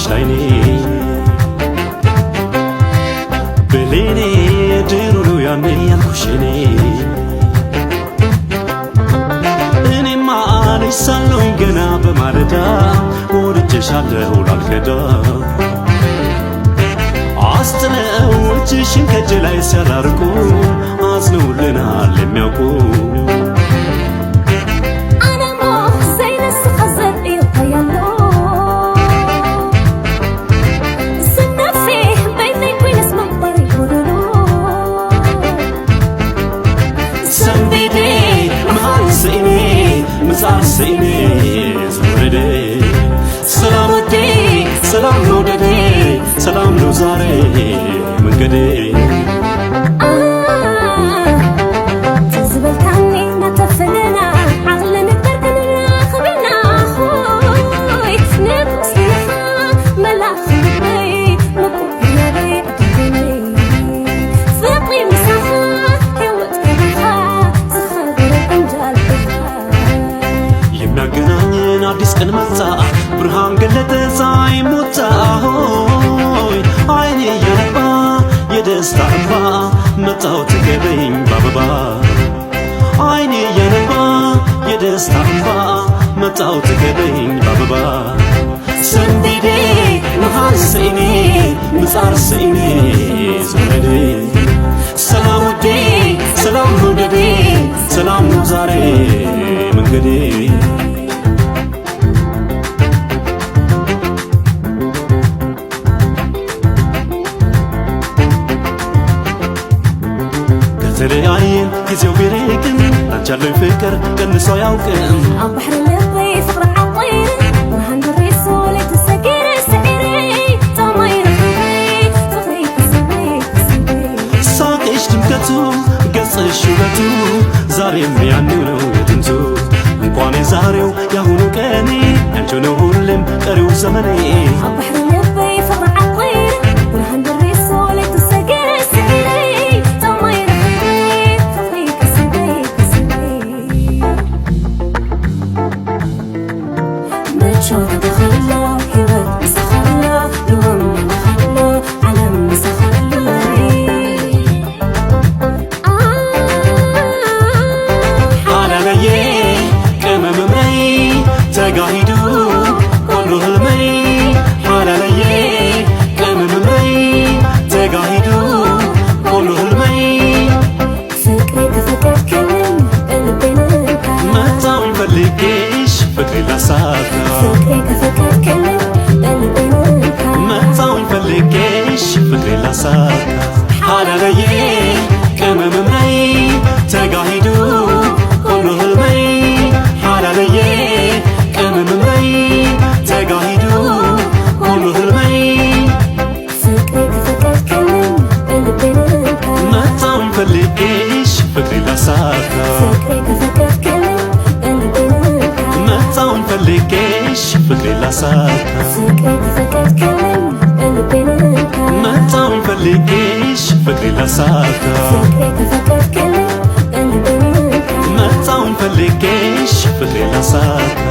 ብርሃንሽ ላይኔ ብሌኔ ድሮ ነው ያኔ ያልኩሽ እኔ እኔማ ልጅ ሳለሁኝ ገና በማለዳ ወድጄሻለሁ ላልከዳ አስጥለው እጅሽን ከእጄ ላይ ሲያራርቁ አዝነውልናል የሚያውቁ ምጻር ስኢኔ ዘወረደ ሰላም ውዴ ሰላም መውደዴ ሰላም ነው ዛሬ መንገዴ ትዝበልካኒ ናተፈለና ዓቕሊ ንግበር ክንራኸብና ሆይ ንቁስልኻ መላኽ ልበይ ምቁር ህያበይ ዕድልበይ ፍቕሪ ምሳኻ ህይወት ከበኻ ዝኸበረ እንጃል ኢኻ የሚያገናኘን አዲስ ቀን መጣ ብርሃን ገለጠ ፀሐይ ሞታ ሆይ አይኔ እያነባ የደስታ እንባ መጣው ተገበኝ በአበባ አይኔ እያነባ የደስታ እንባ መጣው ተገበኝ በአበባ ሰንቢዴ መሃል ስኢኔ ምጻር ስኢኔ ዘመዴ ሰላም ውዴ ሰላም መውደዴ ሰላም ነው ዛሬ መንገዴ ከተለያየን ጊዜው ቢርቅም ላንቺ ያለኝ ፍቅር ቀንሶ አያውቅም ኣብ ባሕሪ ልበይ ፍቕሪ ዓቂረ ብርሃን ደሪሱ ለይተሰጊረ ስዒረ ጠማይ ረኺበ ፍቕሪ ከስበይ ከስበይ ሳቅሽ ድምቀቱ ገጽሽ ውበቱ ዛሬም ያኔው ነው የጥንቱ እንኳን የዛሬው የአሁኑ ቀኔ ያንቺው ነው ሁሌም ቀሪው ዘመኔ ኣብ ባሕሪ ልበይ ፍቕሪ ዓቂረ ብርሃን ደሪሱ ለይተሰጊረ ስዒረ ጠማይ ረኺበ ፍቕሪ ከስበይ ከስበይ ምቾት ተኸሎ ህይወት ምሳኸሎ ልዎም ንኸሎ ዓለም ምሳኸሎ ሓላለየ ቅመምምረይ ተጋሂዱ ኩሉ ህልመይ ሓላለየ ቅመምምረይ ተጋሂዱ ኩሉ ህልመይ ፍቅሪ ከፈቀድክልን ልቤን እንካ መጣሁኝ ፈልጌሽ ፍቅሬ ላሳካ ፍቅሪ ከፈቀድክልን ልቤን እንካ መጣሁኝ ፈልጌሽ ፍቅሬ ላሳካ ሓላለየ ቅመምምረይ ተጋሂዱ ኩሉ ህልመይ ሓላለየ ቅመምምረይ ተጋሂዱ ኩሉ ህልመይ ፍቅሪ ከፈቀድክልን ልቤን እንካ መጣሁኝ ፈልጌሽ ፍቅሬ ላሳካ ፍቅሪ ከፈቀድክልን ልቤን እንካ መጣሁኝ ፈልጌሽ ፍቅሬ ላሳካ ፍቅሪ ከፈቀድክልን ልቤን እንካ መጣሁኝ ፈልጌሽ ፍቅሬ ላሳካ ፍቅሪ ከፈቀድክልን ልቤን እንካ መጣሁኝ ፈልጌሽ ፍቅሬ ላሳካ